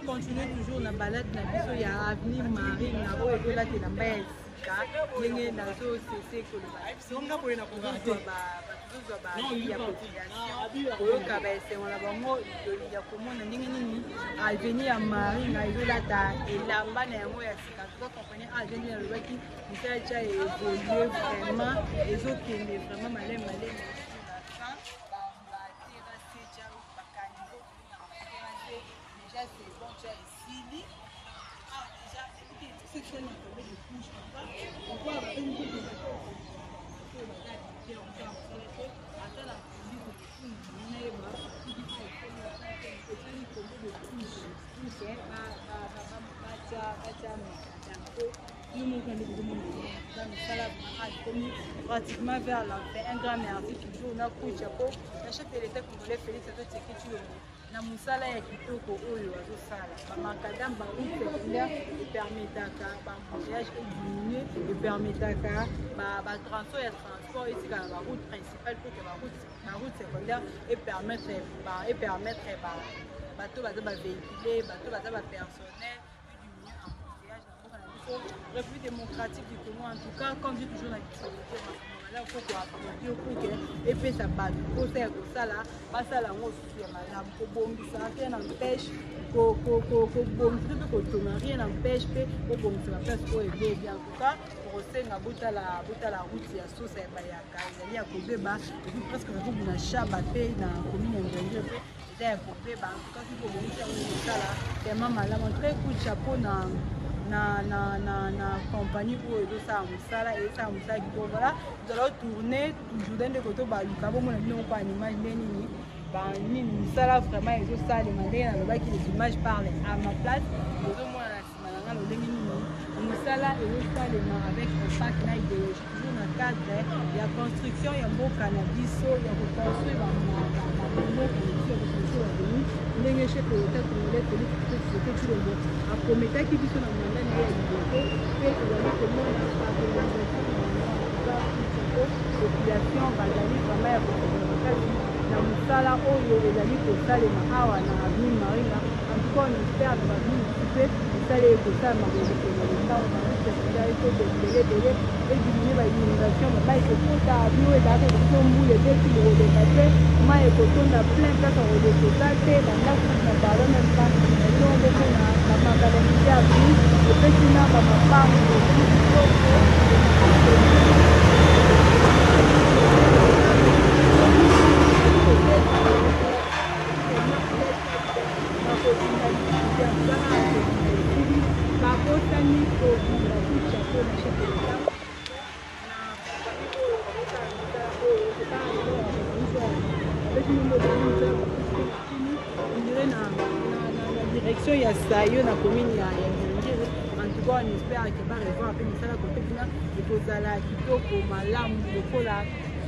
Tozocontinue toujours na balade na biso ya avenue Marine na oyo ezolatela elamba ya sika. Ndenge nazosese koloba, tozozwa ba ya population koyoka baesengo na bango ya komona ndenge nini avenue ya Marine ezolata elamba na yango ya sika. Tuka compagnie avenue nalobaki, mosala tya évolue vraiment, ezokende vraiment maleme maleme. Déjà c'est bon, tu as esili. Ah, déjà ce que na combien de couches, papa? On voit une couche de ata na nayeba esali combien de couches pour batya macadam. Po yo moko nde kozomona misala ekomi pratiquement vers la fin. Un grand merci toujours na coup chapeau na chef de l'État congolais Félix Antoine Tshisekedi Tshilombo na mosala ya kitoko oyo azosala. Bamacadam, baroute secondaire epermetaka baembouteillage ediminue, epermetaka batransport ya transport etikala baroute principale pour que baroute secondaire epermettre bato baza bavéhicule, bato baza bapersonnel, ediminue embouteillage na mboka na biso, République démocratique du Congo. En tout cas, comme j'ai toujours na biso, malamu faut koapplaudir pour que epesa bato mposa ya kosala, basala yango susu ya malamu. Kobongisa, rien n'empêche kobongisa mpe kotonga, rien n'empêche mpe kobongisa baplace oyo ebebi. En tout cas, kosenga botala, botala route ya Sosa ya Bayaka, ezali ya kobeba. Et puis presque nakobu na Shaba mpe na commune ya Ngengere mpe eza ya kobeba. En tout cas, soki kobongisa yango, kosala tellement malamu. Très coup de chapeau na compagnie oyo ezosala mosala, ezosala mosala kitoko. Voilà, nous allons tourner toujours nde koto baluka bomona bino moko en image nde nini banini mosala vraiment ezosalema. Ndenge nalobaki, les images parlent à ma place. Ozomona na nsima na nga lolenge nini mosala ezosalema avec impact na idéologie, toujours na cadre ya construction ya mboka na biso, ya koconstruire bamboka na biso, ya koconstruire avenir, ndenge chef de l'État congolais Félix Tshisekedi Tshilombo aprometaki biso na mandat na ye ya liboso. Mpe tozali komona baréalisation na population bazali vraiment ya kosepela makasi na mosala oyo ezali kosalema awa na avenue Marina. En tout cas, on espère na baavenue mosusu mpe mosala ekosalema kokende lotango na route secondaire ekota ebele ebele, ediminue bainondation, bamai ekokota avenue oyo ezalaka biso. Mbula ebeti, bokoleka te, mai ekotonda plein, place ya koleka eza te, bandako na parlons même pas. Biloko bomona bamacadamisé avenue epesi na bamapango kitoko. Babosani kobunda kucha mpo na chef de l'État na compagnie oyo bakosala mosala oyo. Ondire na direction ya Sayo na commune ya Ngiri. En tout cas, on espère que barevoir mpe misala kote kuna ekozala kitoko malamu lokola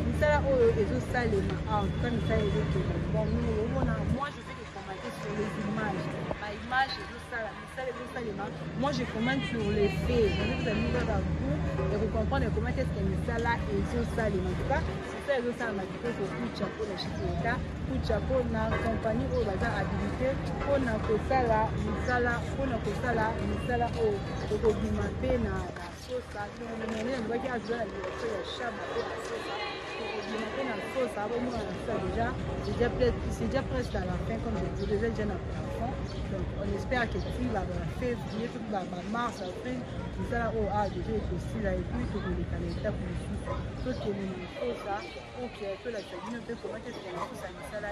misala oyo ezosalema awa. En tout cas, misala ezokende bon. Omona, moi je fais que commenter sur les images, baimage ezosala misala ezosalema. Moi je commente sur les faits. Nazozali kaka goût ya kocomprendre comment est ce que misala ezosalema. En tout cas, misala ezosalama kitoko. Coup de chapeau na chef de l'État, coup de chapeau na compagnie oyo baza habilité mpona kosala misala, mpona kosala misala oyo ekobima mpe na Sosa. Nalobaki azwa na direction ya Shaba mpe na Sosa, ekobima mpe na Sosa. Bomona na biso déjà, c'est déjà presque à la fin, comme je dis, déjà déjà na plafond. Donc on espère que ti ba février soki ba mars, avril, misala oyo awa déjà ekosila et puis tokoleka na étape mosusu. Tokende na Sosa, ok, tolakisa bino mpe comment est-ce que na Sosa misala.